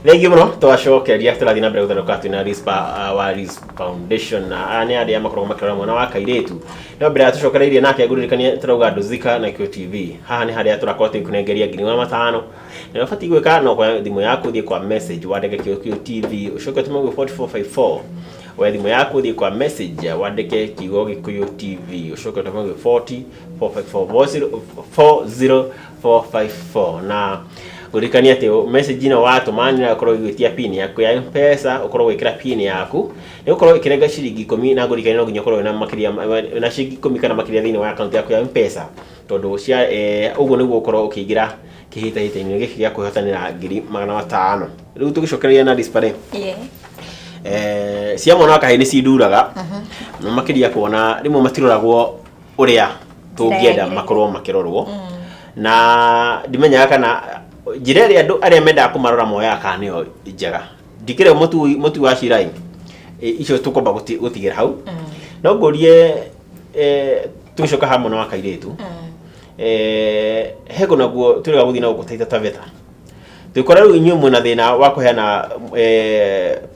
Thengiũ mũno. Twacokeria tũrathiĩ na mbere gũtherũka twĩna Rispa wa Riz Foundation, na aya nĩ arĩa makoragwo makĩrora mwana wa kairĩtu. No mbere ya tũcokereirie nake, ngũririkanie tũrauga Nduzika na Gĩkũyũ TV. Haha nĩ harĩa tũrakorwo tũgĩkũnengeria 500,000, na ũbatiĩ gwĩka no kuoya thimũ yaku, ũthiĩ kwa message, wandĩke kiugo Gĩkũyũ TV, ũcoke ũtũme gwĩ 4454. Oya thimũ yaku, ũthiĩ kwa message, wandĩke kiugo Gĩkũyũ TV, ũcoke ũtũme gwĩ 40 454, 40454. Na ngũririkania atĩ message ĩno watũma nĩ ĩrakorwo ĩgĩtia PIN yaku ya M-Pesa, ũkorwo ũgĩkĩra PIN yaku, nĩ gũkorwo ĩkĩrenga ciringi 10. Na ngũririkania no nginya ũkorwo wĩna makĩria na ciringi 10 kana makĩria thĩinĩ wa akaunti yaku ya M-Pesa, tondũ cia ũguo nĩguo ũkorwo ũkĩingĩra kĩhĩtahĩtano gĩkĩ gĩa kwĩhotanĩra 500,000. Rĩu tũgĩcokereria na display cia mwana wa kahĩĩ nĩ cinduraga na makĩria kuona rĩmwe matiroragwo ũrĩa tũngĩenda yagĩrĩire. Makorwo makĩrorwo, na ndimenyaga kana njĩra ĩrĩa andũ arĩa mendaga kũmarora moyaga kana nĩyo njega. Ndikĩrĩ mũtui wa cira icio tũkwamba gũtigĩra hau. No ngũrie, tũgĩcoka ha mwana wa kairĩtu, he naguo twĩrĩga gũthiĩ na gũkũ Taita Taveta, twĩkora rĩu inyuĩ mwĩna thĩna wa kũheana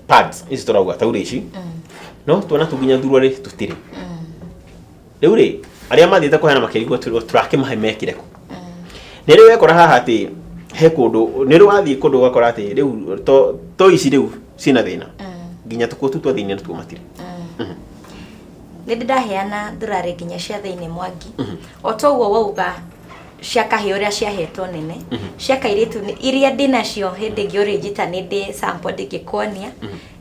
pads ici tũrauga taurĩ ici, no tuona tũnginya thuruarĩ tũtirĩ. Rĩu rĩ, arĩa mathiĩte kũheana makĩrigwo tũrakĩmahe mekĩre kũ. Nĩ rĩu wekora haha atĩ he kũndũ nĩ rĩ wathiĩ kũndũ ũgakora atĩ rĩu to ici rĩu ciĩna thĩna, nginya tũkuo tu twa thĩinĩ natuo matirĩ. Nĩ ndĩ ndaheana thurarĩ nginya cia thĩinĩ, Mwangi. O toguo wauga cia kahĩĩ ũrĩa ciahetwo nene, cia kairĩtu iria ndĩ nacio, hĩndĩ ĩngĩ ũrĩnjĩta nĩ ndĩ sample ndĩngĩkuonia.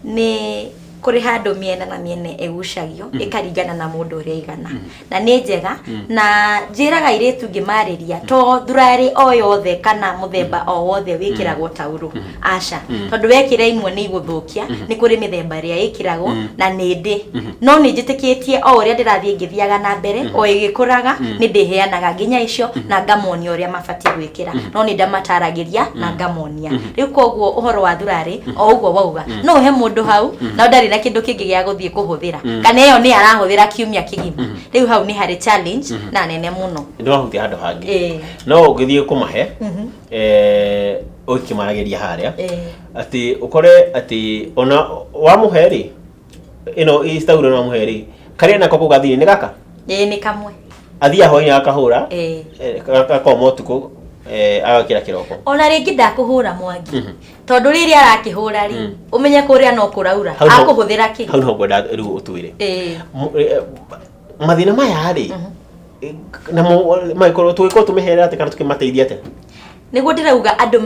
Nĩ kũrĩ handũ mĩena na mĩena ĩgucagio ĩkaringana na mũndũ ũrĩa aigana, na nĩ njega. Na njĩraga airĩtu ngĩmarĩria, to thurarĩ o yothe kana mũthemba o wothe wĩkĩragwo taurũ, aca, tondũ wekĩra imwe nĩ igũthũkia. Nĩ kũrĩ mĩthemba ĩrĩa ĩkĩragwo na nĩ ndĩ, no nĩ njĩtĩkĩtie o ũrĩa ndĩrathiĩ ngĩthiaga na mbere o ĩgĩkũraga, nĩ ndĩheanaga nginya icio na ngamonia ũrĩa mabatiĩ gwĩkĩra, no nĩ ndamataragĩria na ngamonia. Rĩu koguo ũhoro wa thurarĩ, o ũguo wauga, no ũhe mũndũ hau na ndarĩ na kĩndũ kĩngĩ gĩa gũthiĩ kũhũthĩra, kana ĩyo nĩ arahũthĩra kiumia kĩgima. Rĩu hau nĩ harĩ challenge na nene mũno. Nĩ wahutia handũ hangĩ. No ũngĩthiĩ kũmahe ũkĩmaragĩria harĩa atĩ ũkore atĩ ona wamũhe rĩ, ĩno ĩtaura no wamũhe rĩ, karĩa nako kau gathiri nĩ gaka. Ĩĩ, nĩ kamwe. Athiĩ hwainĩ akahũra, gakoma ũtukũ, agakĩra kĩroko. Ona rĩngĩ ndakũhũra, Mwangi, tondũ rĩrĩa arakĩhũra rĩ, ũmenye kũrĩa no kũraura. Akũhũthĩra kĩ? Hau niho ngwenda rĩu ũtwĩre. Mathĩna maya rĩ, namo mangĩkorwo tũgĩkorwo tũmĩherera atĩa kana tũkĩmateithia atĩa? Nĩguo ndĩrauga andũ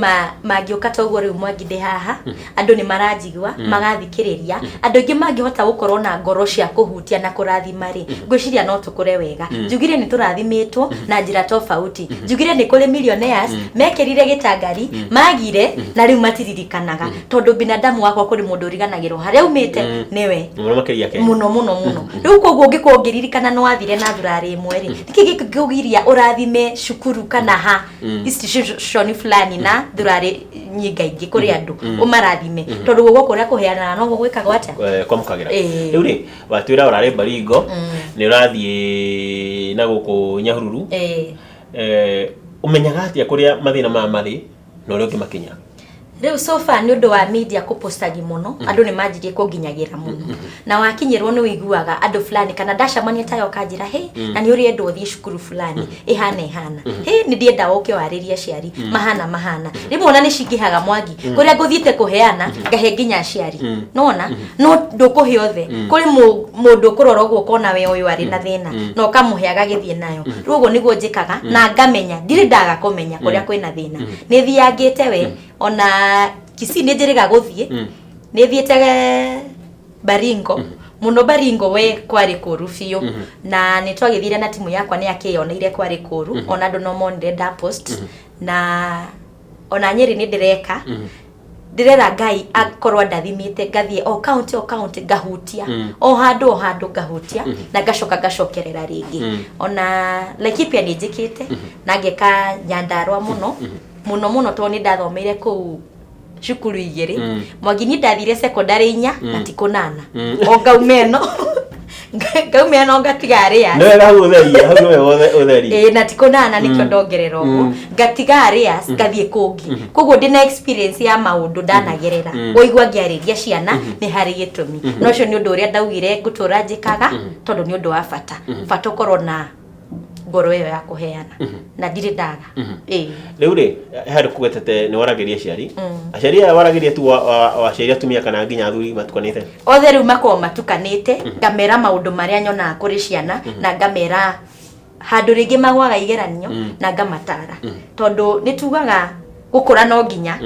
mangĩũka toguo rĩu, Mwangi, ndĩ haha, andũ nĩ maranjigua, magathikĩrĩria. Andũ aingĩ mangĩhota gũkorwo na ngoro cia kũhutia na kũrathima rĩ, ngwĩciria no tũkũre wega. Njugire nĩ tũrathimĩtwo na njĩra tofauti. Njugire nĩ kũrĩ millionaires mekĩrire gĩtangari magire na rĩu matiririkanaga, tondũ binadamu wakwa kũrĩ mũndũ ũriganagĩrwo harĩa aumĩte nĩwe. Mũno makĩria Kenya. Mũno mũno mũno. Rĩu koguo ũngĩkorwo ũngĩririkana nĩ wathire na thurarĩ ĩmwe rĩ, nĩkĩ gĩkũgiria ũrathime cukuru kana ha institution fulani na thurarĩ nyingaingĩ kũrĩ andũ ũmarathime, tondũ guoko kũrĩa kũheanaga noguo gwĩkagwo atĩa? Kwamũkagĩra. Rĩu rĩ, watwĩra ũrarĩ Baringo, nĩ ũrathiĩ na gũkũ Nyahururu. Ũmenyaga atĩa kũrĩa mathĩna maya marĩ na ũrĩa ũngĩmakinya? Rĩu so far, nĩ ũndũ wa media kũpostagi mũno, andũ nĩ manjirie kũnginyagĩra mũno, na wakinyĩrwo nĩ ũiguaga andũ fulani kana ndacemania tayo kanjĩra, "Hĩ, na nĩ ũrĩenda ũthiĩ cukuru fulani ĩhana ĩhana, hĩ, nĩ ndienda ũke warĩrie aciari mahana mahana." Rĩmwe ona nĩ cingĩhaga, Mwangi, kũrĩa ngũthiĩte kũheana ngahe nginya aciari nona no ndũkũhe othe. Kũrĩ mũndũ ũkũrora ũguo ũkona we ũyũ arĩ na thĩna na ũkamũhe agagĩthiĩ nayo. Rĩu ũguo nĩguo njĩkaga na ngamenya ndirĩ ndaga kũmenya kũrĩa kwĩna thĩna. Nĩ thiangĩte we, ona Kisii nĩ njĩrĩga gũthiĩ, nĩ thiĩte Baringo mũno. Baringo we kwarĩ kũru biũ, na nĩ twagĩthire na timu yakwa, nĩ akĩyoneire kwarĩ kũru. Ona andũ no monire nda post, na ona Nyĩrĩ nĩ ndĩreka, ndĩrera Ngai akorwo andathimĩte ngathiĩ o county o county, ngahutia o handũ o handũ, ngahutia na ngacoka ngacokerera rĩngĩ. Ona Laikipia nĩ njĩkĩte na ngeka Nyandarua mũno mũno mũno, tondũ nĩ ndathomeire kũu cukuru igĩrĩ. Mwangi, niĩ ndathire secondary inya na ti kũnana, o ngauma ĩno Ngaumĩra no ngatiga arĩa Nĩ wega hau ũtherie, hau nĩwe ũtherie. Ĩĩ, na ti kũnana nĩkĩo ndongerera ũguo, ngatiga arĩa ngathiĩ kũngĩ. Koguo ndĩna experience ya maũndũ ndanagerera. Waigua ngĩarĩria ciana nĩ harĩ gĩtũmi, na ũcio nĩ ũndũ ũrĩa ndaugire ngũtũra njĩkaga, tondũ nĩ ũndũ wa bata, bata ũkorwo na ngoro ĩyo ya kũheana, na ndirĩ ndaga. Ĩĩ. Rĩu rĩ, he handũ kũgwetete nĩ waragĩria aciari. Aciari aya waragĩria tu wa aciari atumia kana nginya athuri matukanĩte? Othe rĩu makoragwo matukanĩte. Ngamera maũndũ marĩa nyonaga kũrĩ ciana, na ngamera handũ rĩngĩ magwaga igeranio, na ngamatara, tondũ nĩ tugaga gũkũra no nginya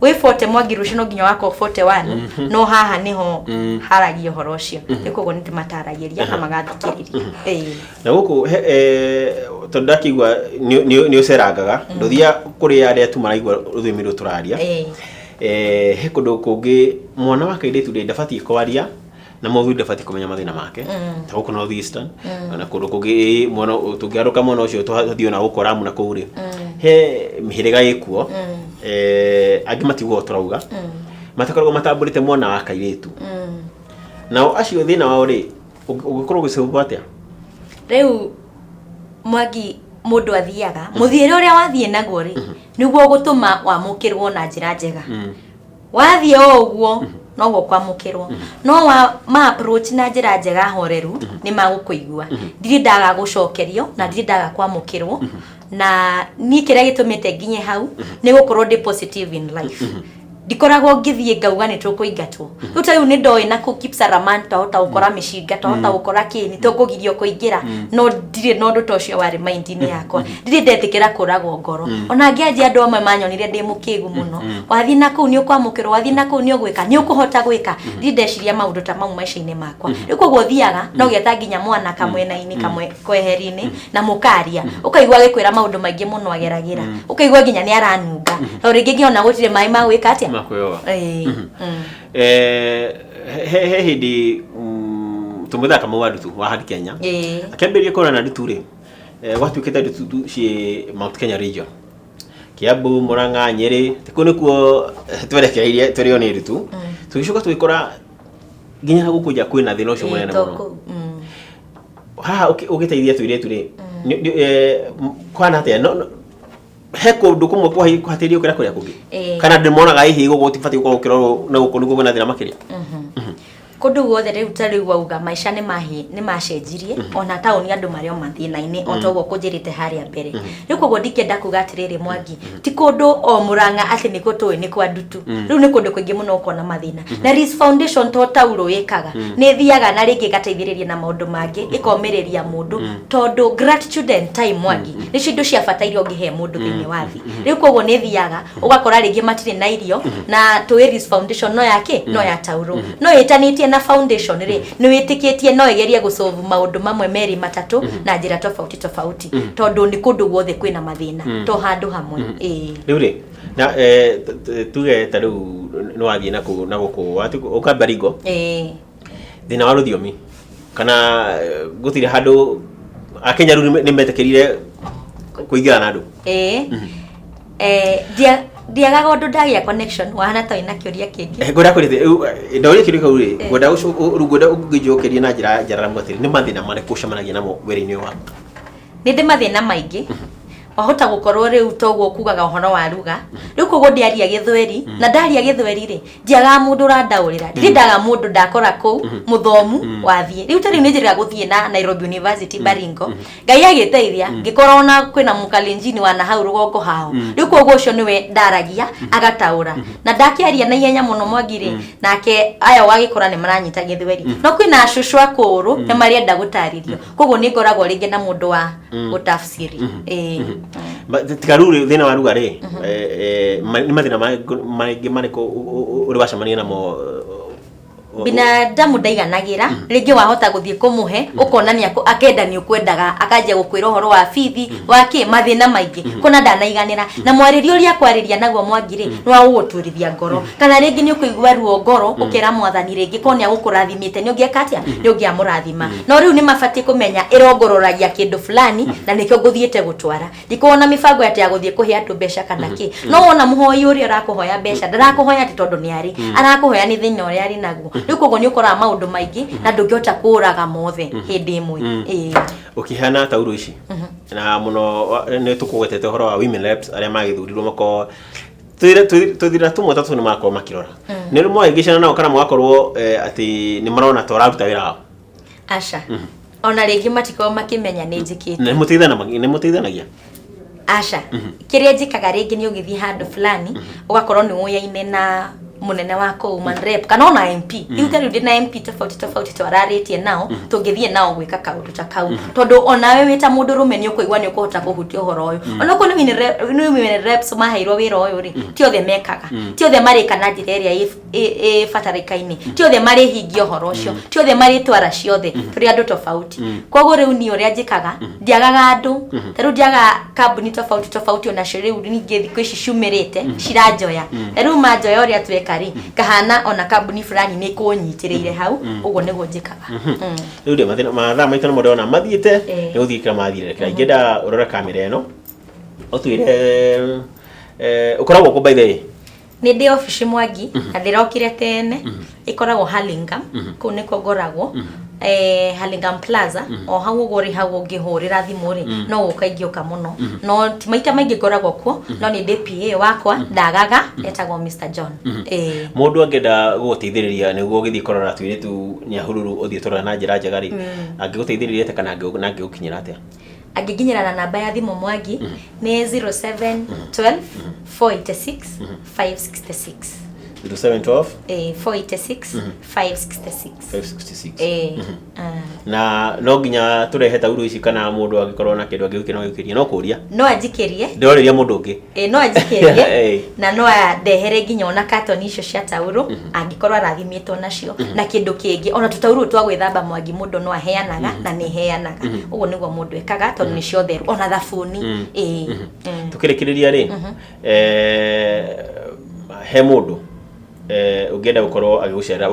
wĩ 40, Mwangi, rũciũ no nginya wakorwo 41, no haha nĩho haragia ũhoro ũcio. Rĩu koguo nĩ ndĩmataragĩria na magathikĩrĩria. Ĩĩ. Na gũkũ tondũ ndakĩigua nĩ ũcerangaga, ndũthiaga kũrĩ arĩa tu maraigua rũthiomi rũrũ tũraria. He kũndũ kũngĩ mwana wa kairĩtu rĩ ndabatiĩ kwaria na mũthuri ndabatiĩ kũmenya mathĩna make, ta gũkũ North Eastern na kũndũ kũngĩ. Mwana tũngĩarũka mwana ũcio tũthiĩ ona gũkũ Ramu na kũu rĩ, he mĩhĩrĩga ĩkuo, angĩ matiguaga tũrauga, matakoragwo matambũrĩte mwana wa kairĩtu. Nao acio thĩna wao rĩ, ũngĩkorwo ũgĩcũngwo atĩa? Rĩu Mwangi, mũndũ athiaga mũthiĩre ũrĩa wathiĩ naguo rĩ, nĩguo ũgũtũma wamũkĩrwo na njĩra njega. Wathiĩ o ũguo noguo kwamũkĩrwo, no wa ma approach na njĩra njega horeru, nĩ magũkũigua. Ndirĩ ndaga gũcokerio na ndirĩ ndaga kwamũkĩrwo. Na niĩ kĩrĩa gĩtũmĩte nginye hau nĩ gũkorwo ndĩ positive in life. Ndikoragwo ngĩthiĩ ngauga nĩ tũkũingatwo. Rĩu ta rĩu nĩ ndoĩ na kũu Kipsaraman twahota gũkora mĩcinga, twahota gũkora kĩ, nĩ tũkũgirio kũingĩra, no ndirĩ na ũndũ ta ũcio warĩ mind-inĩ yakwa. Ndirĩ ndetĩkĩra kũragwo ngoro. Ona ngĩanjia, andũ amwe manyonire ndĩ mũkĩgu mũno, wathiĩ na kũu nĩ ũkwamũkĩrwo, wathiĩ na kũu nĩ ũgwĩka, nĩ ũkũhota gwĩka. Ndirĩ ndeciria maũndũ ta mau maica-inĩ makwa. Rĩu koguo thiaga no geta nginya mwana kamwena-inĩ kamwe kweheri-inĩ na mũkaria, ũkaigua agĩkwĩra maũndũ maingĩ mũno ageragĩra, ũkaigua nginya nĩ aranunga, tondũ rĩngĩ nginya ona gũtirĩ maĩ ma gwĩka atĩa. Ma kwĩyoga. Ĩĩ. He hĩndĩ tũmwĩthaga Kamau wa Ndutu wa Hard Kenya akĩambĩrĩria kũrora na Ndutu rĩ, gwatuĩkĩte Ndutu tu ciĩ Mount Kenya region, Kiambu, Murang'a, Nyĩrĩ, kũu nĩkuo twerekereirie tũrĩo nĩ Ndutu. Tũgĩcoka tũgĩkora nginya na gũkũ nja kwĩna thĩna ũcio mũnene to mũno. Kũu. Haha ũgĩteithia tũirĩtu rĩ, kũhana atĩa? He kũndũ kũmwe kũhatĩrĩirio gũkĩra kũrĩa kũngĩ, kana andũ monaga hihi gũkũ gũtibatiĩ gũkorwo gũkĩrorwo na gũkũ nĩkuo kwĩna thĩna makĩria? Kũndũ guothe rĩu, ta rĩu wauga maica nĩ macenjirie, ona taũni andũ marĩ o mathĩna-inĩ o ta ũguo kũnjĩrĩte harĩa mbere. Rĩu koguo ndingĩenda kuga atĩrĩrĩ, Mwangi, ti kũndũ o Mũrang'a atĩ nĩkuo tũĩ nĩ kwa Ndutu. Rĩu nĩ kũndũ kũingĩ mũno ũkona mathĩna. Na Rees Foundation to taurũ ĩkaga, nĩ ĩthiaga na rĩngĩ ĩgateithĩrĩria na maũndũ mangĩ, ĩkomĩrĩria mũndũ, tondũ gratitude and time, Mwangi, nĩcio indo cia bata iria ũngĩhe mũndũ thĩinĩ wa thĩ. Rĩu koguo nĩ ĩthiaga ũgakora rĩngĩ matirĩ na irio, na tũĩ Rees Foundation no ya kĩ, no ya taurũ, no ĩtanĩtie na foundation rĩ, nĩ wĩtĩkĩtie no ĩgerie gũsolve maũndũ mamwe merĩ matatũ na njĩra tofauti tofauti, tondũ nĩ kũndũ guothe kwĩna mathĩna, to handũ hamwe. Ĩĩ. Rĩu rĩ, na tuge ta rĩu nĩ wathiĩ na kũu na gũkũ ũka Baringo, thĩna wa rũthiomi kana gũtirĩ handũ Akenya rĩu nĩ metĩkĩrire kũingĩra na andũ? Ĩĩ. Ndiagaga ũndũ ndagĩa connection wahana ta wĩna kĩũria kĩngĩ. Ngwenda kũrĩte ndoria kĩũria kĩu rĩ, ngwenda rĩu ngwenda ũngĩnjokeria na njĩra njararamu atĩrĩ, nĩ mathĩna marĩkũ ũcemanagia namo wĩra-inĩ ũyũ waku? Nĩ ndĩ mathĩna maingĩ. Wahota gũkorwo rĩu toguo kugaga ũhoro wa ruga, rĩu koguo ndiaria gĩthweri, na ndaria gĩthweri rĩ, ndiagaga mũndũ ũrandaũrĩra, ndirĩ ndaga mũndũ ndakora kũu mũthomu wathiĩ. Rĩu ta rĩu nĩ njĩrĩga gũthiĩ na Nairobi University Baringo, Ngai agĩteithia ngĩkora ona kwĩna mũkalenjini wa na hau rũgongo hao. Rĩu koguo ũcio nĩwe ndaragia agataũra, na ndakĩaria na ihenya mũno, Mwangi rĩ, nake aya ũgagĩkora nĩ maranyita gĩthweri, no kwĩna acũcũ akũrũ nĩ marenda gũtarĩrio, koguo nĩ ngoragwo rĩngĩ na mũndũ wa gũtafsiri. Ĩĩ. Tiga rĩu rĩ, thĩna wa ruga rĩ, nĩ mathĩna mangĩ marĩkũ ũrĩ wacemania namo? Binadamu ndaiganagĩra. Rĩngĩ wahota gũthiĩ kũmũhe, ũkona nĩ akenda nĩ ũkwendaga, akanjia gũkwĩra ũhoro wa bithi wa kĩ, mathĩna maingĩ kũna ndanaiganĩra na mwarĩrio ũrĩa akwarĩria naguo, Mwangi rĩ, nĩ wa gũgũturithia ngoro, kana rĩngĩ nĩ ũkũigua ruo ngoro, ũkera Mwathani rĩngĩ korwo nĩ agũkũrathimĩte nĩ ũngĩeka atĩa, nĩ ũngĩamũrathima. No rĩu nĩ mabatiĩ kũmenya ĩrongororagia kĩndũ fulani na nĩkĩo ngũthiĩte gũtwara. Ndikoragwo na mĩbango atĩ ya gũthiĩ kũhe andũ mbeca kana kĩ, no wona mũhoi ũrĩa ũrakũhoya mbeca, ndarakũhoya atĩ tondũ nĩ arĩ, arakũhoya nĩ thĩna ũrĩa arĩ naguo. Rĩu koguo nĩ ũkoraga maũndũ maingĩ na ndũngĩhota kũũraga mothe hĩndĩ ĩmwe. Ĩĩ. Ũkĩheana tauro ici na mũno nĩ tũkũgwetete ũhoro wa women reps arĩa magĩthurirwo makorwo tũthira tũmwe tatũ nĩ makorwo makĩrora, nĩ rĩ mwahĩngĩcana nao kana mũgakorwo atĩ nĩ marona ta ũraruta wĩra wao? Aca, ona rĩngĩ matikorwo makĩmenya nĩ njĩkĩte. Nĩ mũteithanagia? Aca, kĩrĩa njĩkaga, rĩngĩ nĩ ũgĩthiĩ handũ fulani ũgakorwo nĩ ũyaine na mũnene wa kũu, woman rep kana ona MP. Rĩu ta rĩu ndĩ na MP tofauti tofauti twararĩtie nao, tũngĩthiĩ nao gwĩka kaũndũ ta kau, tondũ onawe wĩ ta mũndũ rũme nĩ ũkũigua nĩ ũkũhota kũhutia ũhoro ũyũ. Onokorwo nĩ women reps maheirwo wĩra ũyũ rĩ, ti othe mekaga, ti othe marĩka na njĩra ĩrĩa ĩbatarĩkaine, ti othe marĩhingia ũhoro ũcio, ti othe marĩtwara ciothe. Tũrĩ andũ tofauti. Koguo rĩu niĩ ũrĩa njĩkaga, ndiagaga andũ. Ta rĩu ndiagaga kambuni tofauti tofauti, onacio rĩu ningĩ thikũ ici ciumĩrĩte ciranjoya. Ta rĩu manjoya, ũrĩa tweka rĩ, ngahana ona kambuni fulani nĩ kũnyitĩrĩire hau. Ũguo nĩguo njĩkaga. Rĩu rĩ, mathĩna mathaa maitũ nĩmo ndĩrona mathiĩte. Nĩ gũthiĩ kĩrĩa mathire kĩrĩa ingĩenda ũrore kamera ĩno ũtwĩre, ũkoragwo kũ, by the way? Nĩ ndĩ obici, Mwangi, na ndĩrokire tene. Ĩkoragwo Hurlingham, kũu nĩkuo ngoragwo, Hurlingham Plaza o hau ũguo rĩ. Hau ũngĩhũrĩra thimũ rĩ, no gũka ingĩũka mũno, no ti maita maingĩ ngoragwo kuo, no nĩ ndĩ PA wakwa ndagaga, etagwo Mr John. Mũndũ angĩenda gũgũteithĩrĩria nĩguo ũgĩthiĩ kũrora tũirĩtu Nyahururu, ũthiĩ tũrora na njĩra njega rĩ, angĩgũteithĩrĩria atĩa kana angĩgũkinyĩra atĩa? Angĩnginyĩra na namba ya thimũ, Mwangi, nĩ 0712 486 566. 0712? 486 566. 566. Ah. Na no nginya tũrehe tauro ici kana mũndũ angĩkorwo na kĩndũ angĩgũkĩra no gĩũkĩrie, no kũria? No anjikĩrie. Ndĩrorĩria mũndũ ũngĩ. No anjikĩrie na no andehere nginya ona katoni icio cia tauro angĩkorwo arathimĩtwo nacio na kĩndũ kĩngĩ, ona tũtaurũ twa gwĩthamba. Mwangi, mũndũ no aheanaga na nĩ heanaga. Ũguo nĩguo mũndũ ekaga, tondũ nĩ cio theru, ona thabuni. Tukĩrĩkĩrĩria rĩ, he mũndũ ũngĩenda gũkorwo agĩgũcerera,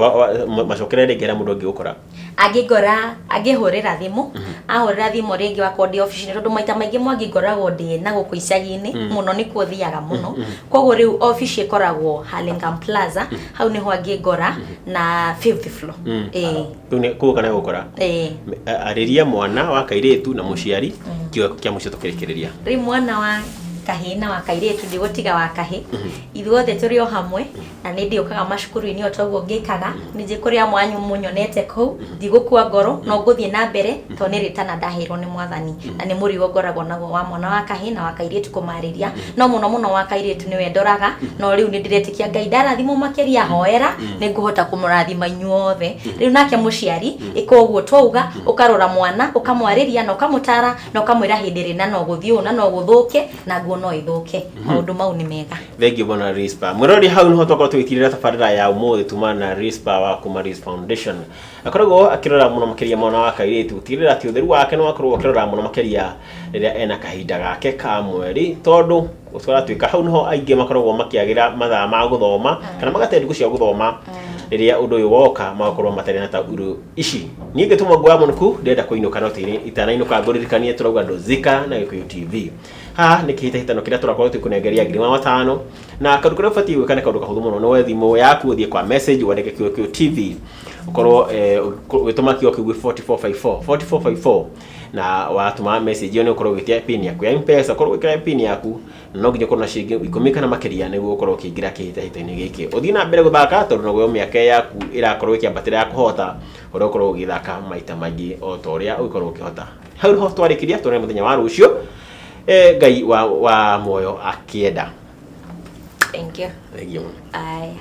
macokerere rĩngĩ harĩa mũndũ angĩgũkora? Angĩngora, angĩhũrĩra thimũ, ahũrĩra thimũ rĩngĩ wakorwo ndĩ obici-inĩ, tondũ maita maingĩ, Mwangi, ngoragwo ndĩ na gũkũ icagi-inĩ mũno, nĩkuo thiaga mũno. Koguo rĩu obici ĩkoragwo Hurlingham Plaza, hau nĩho angĩngora na fifth floor. Rĩu nĩ kũu kana gũkora. Arĩria mwana wa kairĩtu na mũciari kiugo kĩa mũico tũkĩrĩkĩrĩria. Rĩu mwana wa kahĩĩ na wa kairĩtu, ndigũtiga wa kahĩ, ithuothe tũrĩ o hamwe na nĩ ndĩũkaga macukuru-inĩ o toguo ngĩkaga. Nĩ njĩ kũrĩa mwanyu mũnyonete kũu, ndigũkua ngoro, no ngũthiĩ na mbere tondũ nĩ rĩtana ndaheirwo nĩ Mwathani na nĩ mũrigo ngoragwo naguo wa mwana wa kahĩĩ na wa kairĩtu kũmarĩria, no mũno mũno wa kairĩtu nĩwe ndoraga. No rĩu nĩ ndĩretĩkia Ngai ndarathimwo makĩria, hoera nĩ ngũhota kũmũrathima inyuothe. Rĩu nake mũciari ĩka ũguo twauga, ũkarora mwana, ũkamwarĩria na ũkamũtara na ũkamwĩra hĩndĩ ĩrĩ na no gũthiĩ ũũ na no gũthũke na nguo no ĩthũke. Maũndũ mau nĩ mega. Thengiũ mũno, Rispa. Mwĩrori, hau nĩho twakorwo tũgĩtirĩra tabarĩra ya ũmũthĩ tuma na Rispa wa kuma Riz Foundation. Akoragwo akĩrora mũno makĩria mwana wa kairĩtu, gũtigĩrĩra atĩ ũtheru wake nĩ wakorwo akĩrora mũno makĩria rĩrĩa ena kahinda gake ka mweri, tondũ tũratuĩka hau nĩho aingĩ makoragwo makĩagĩra mathaa ma gũthoma kana magate ndukũ cia gũthoma rĩrĩa ũndũ ũyũ woka magakorwo matarĩ na taurũ ici. Niĩ ngĩtũmwo nguoya mũnuku, ndĩrenda kũinũka, no itanainuka ngũririkanie tũrauga Ndũzika na Gĩkũyũ TV. Haha nĩ kĩhĩtahĩtano kĩrĩa tũrakorwo tũkũnengeria 500,000, na kaũndũ karĩa ũbatiĩ gwĩka nĩ kaũndũ kahũthũ mũno. Nĩ woe thimũ yaku, ũthiĩ kwa message, wandĩke kiugo kĩu TV, ũkorwo ũgĩtũma kiugo kĩu gwĩ 4454 4454, na watũma message ĩyo nĩ ũkorwo ũgĩtia pin yaku ya M-Pesa, ũkorwo ũgĩkĩra pin yaku, na no nginya ũkorwo na ciringi 10 kana makĩria nĩguo ũkorwo ũkĩingĩra kĩhĩtahĩtano-inĩ gĩkĩ. Ũthiĩ na mbere gũthaka tondũ naguo mĩaka yaku ĩrakorwo ĩkĩambatĩra ya kũhota ũrĩa ũkorwo ũgĩthaka maita maingĩ o ta ũrĩa ũgĩkorwo ũkĩhota. Hau nĩho twarĩkĩria, tuonane mũthenya wa rũciũ, Ngai wa muoyo akĩenda. Thank you. Thengiũ mũno. Aya.